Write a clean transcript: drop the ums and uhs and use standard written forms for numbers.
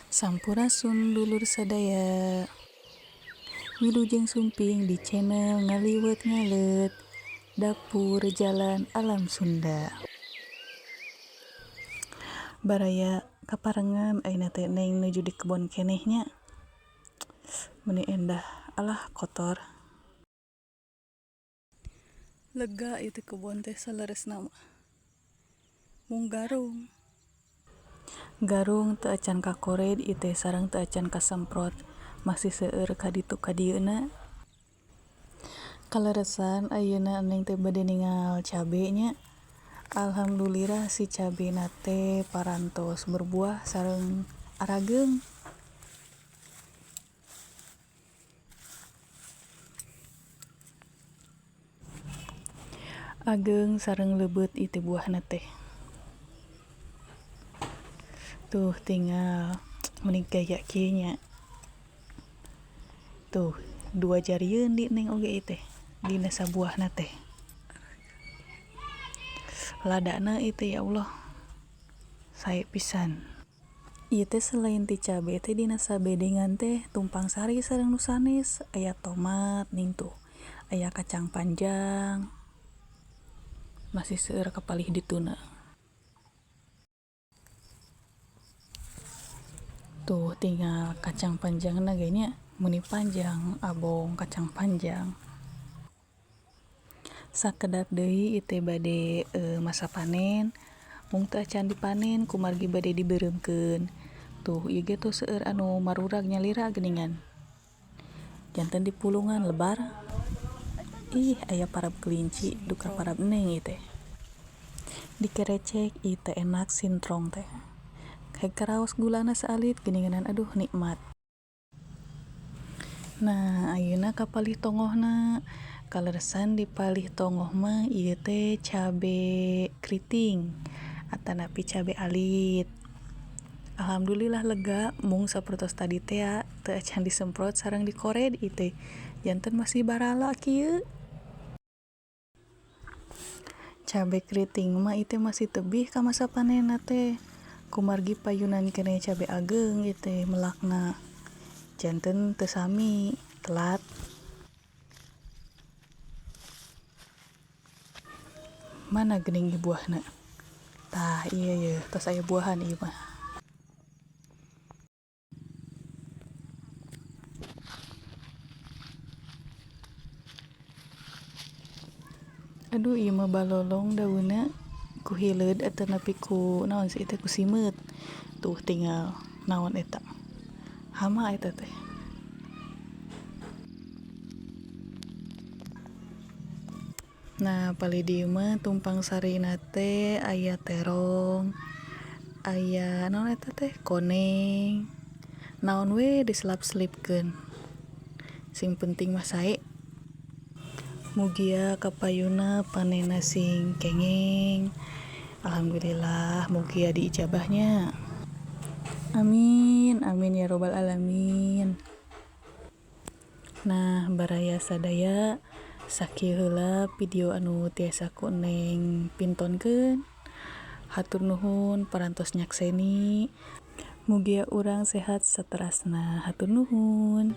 Sampurasun dulur sadaya. Wilujeng sumping di channel Ngaliwet Ngaleut Dapur Jalan Alam Sunda. Baraya kaparengan ayeuna teh Neng nuju di kebon keneh nya. Meuni endah, alah, kotor. Lega ieu teh kebon teh saleresna mah. Mung garung. Garung teu acan kakored ieu teh sareng teu acan kasemprot, masih seueur ka ditu ka dieuna. Kaleresan ayeuna Neng teh bade ningal cabe nya. Alhamdulillah si cabena teh parantos berbuah sareng arageung. Ageung sareng leubeut ieu teh buahna teh. Tuh, tinggal meuni gaya kieu nya. Tuh, dua jarieun di Neng oge ieu teh dina sabuahna teh. Ladana ieu teh, ya Allah, sae pisan. Ieu teh selain ti cabe teh dina sabedengan teh tumpang sari sareng nu sanes, aya tomat ning tuh, aya kacang panjang. Masih seueur kapalih dituna. Tuh, tinggal kacang panjangna ge nya, meuni panjang abong kacang panjang. Sakedap deui ieu teh bade masa panen, mung teu acan dipanen kumargi bade dibeureumkeun. Tuh, ieu ge tos seueur anu marurag nyalira geuningan. Janten dipulungan lebar. Ih, aya parab kelinci duka parab Neng ieu teh. Dikerecek ieu teh enak sintrong teh. Heg karaos gulana saalit geuninganan, aduh, nikmat. Nah, ayeuna ka palih tongohna. Kaleresan di palih tongoh mah ieu teh cabe keriting atanapi cabe alit. Alhamdulillah lega, mung sapertos tadi tea teu acan disemprot sareng dikored ieu teh. Janten masih barala kieu. Cabe keriting mah ieu teh masih tebih ka masa panenna teh. Kumargi payunan keneh cabe ageung ieu teh melakna. Janten teu sami, telat. Mana geuning ieu buahna? Tah, ieu yeuh tos aya buahan ieu mah. Aduh, ieu mah balolong daunna ku hileud atanapi ku naon sih teh, ku simeut. Tuh, tinggal naon eta. Hama eta teh. Nah, palih dieu mah tumpang sarina teh aya terong, aya naon eta teh, koneng. Naon we diselap-selipkeun. Sing penting mah sae. Mugia kapayuna panenna sing kengeng. Alhamdulillah, mugia diijabah nya. Amin amin ya robbal alamin. Nah, baraya sadaya, sakieu heula video anu tiasa ku Neng pintonkeun. Hatur nuhun parantos nyakseni. Mugia urang sehat saterasna. Hatur nuhun.